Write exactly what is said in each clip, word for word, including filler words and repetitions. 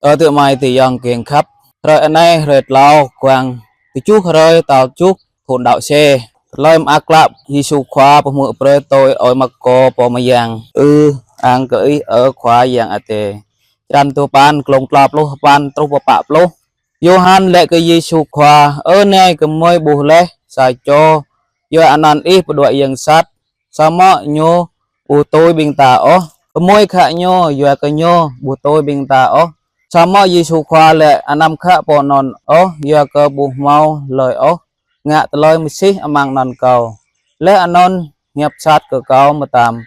Ơ tơ amai tơ ayŏng kiăng khăp, hrơi anai hrơi tlâo, kuang tơjuh hrơi tal tơjuh thun đăo sĕ. Tơlơi mơak klă Yêsu Khua pơhmư̆ brơi tui ơi Markô pô mơyang. Ư-ang kơ Ih, ơ Khua Yang Adai. Črăn duapăn, glông klâopluh sapăn truh pơ păpluh. Yôhan laĭ kơ Yêsu Khua: Ơ Nai, gơmơi ƀuh laih sa čô yua anăn Ih pơđuaĭ yang sat, samơ̆ ñu ƀu tui ƀing ta ôh. Gơmơi khă ñu yua kơ ñu ƀu tui ƀing ta ôh. Samơ̆ Yêsu Khua laĭ: Anăm khă pô anŭn ôh, yua kơ ƀu hmâo hlơi ôh ngă tơlơi mơsêh amăng anăn Kâo. Laih anŭn hiăp sat kơ Kâo mơtam.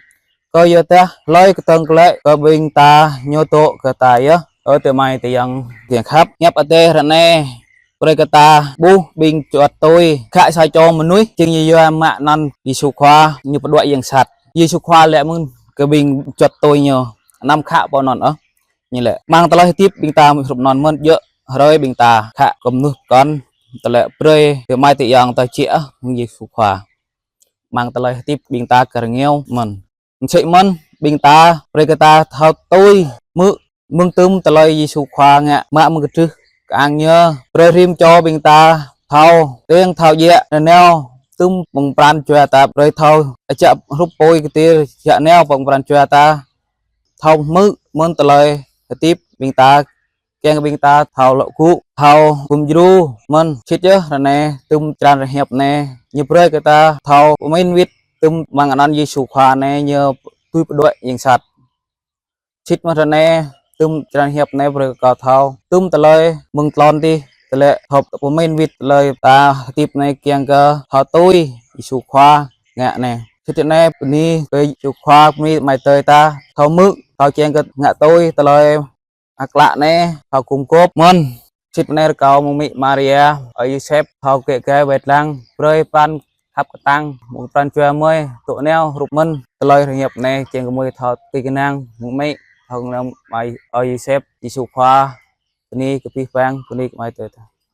Kơ yua dah hlơi kơtơ̆ng glaĭ kơ ƀing ta, ñu dŏ kơ ta yơh. Ơ tơ amai tơ ayŏng kiăng khăp, hiăp Adai ră anai brơi kơ ta ƀuh ƀing čuăt tui khă sa čô mơnuih, jing ñu yua mă anăn Yêsu Khua, ñu pơđuaĭ yang sat. Yêsu Khua laĭ mơ̆n kơ ƀing čuăt tui ñu: Anăm khă pô anŭn ôh. Ñu laĭ, amăng tơlơi hơdip ƀing ta hrup anŭn mơ̆n, djơ̆ hrơi ƀing ta khă kơ mơnuih pơkŏn, tơlơi brơi tơ amai tơ ayŏng ta jĕ ôh mơ̆ng Yêsu Khua. Amăng tơlơi hơdip ƀing ta kơ rơngiao mơ̆n. Mơsĕ mơ̆n ƀing ta, brơi kơ ta thâo tui hmư̆ mơ̆ng tơm tơlơi Yêsu Khua ngă, mă mơ̆ng kơdrưh kơang ñu. Brơi rĭm čô ƀing ta thâo tơ̆ng thâo djă̱ nanao tơm mơ̆ng pran jua ta, brơi thâo ajăp hrup apui kơtir djă̱ nao mơ̆ng pran jua ta. Thâo hmư̆ mơ̆n tơlơi hơdip ƀing ta, kiăng ƀing ta thâo lŏ gŭ, thâo gum djru mơ̆n. Sĭt yơh ră anai tơm črăn rơhiăp anai, ñu brơi kơ ta thâo pơmĭn wĭt tơm amăng anăn Yêsu Khua anai, ñu tui pơđuaĭ yang sat. Sĭt mơ̆n ră anai tơm črăn rơhiăp anai brơi kơ kâo thâo tơm tơlơi mơ̆ng tlôn tih, tơlơi thâo pơmĭn wĭt tơlơi ta hơdip anai kiăng kơ thâo tui Yêsu Khua ngă anai. Sĭt anai bơni kơ Yêsu Khua, bơni amai adơi ta thâo hmư̆, thâo kiăng kơ ngă tui tơlơi mơak klă anai, thâo gum gôp mơ̆n. Sĭt anai rơkâo mơ̆ng amĭ Maria, ơi Yôsep, thâo kĕ gai wai lăng, brơi pran khăp kơtang mơ̆ng pran jua gơmơi, dŏ nao hrup mơ̆n tơlơi rơhiăp anai, kiăng gơmơi thâo tui kơnang mơ̆ng amĭ, thâo kơnang amai ơi Yôsep, Yêsu Khua. Bơni kơ abih bang, bơni kơ amai adơi ta.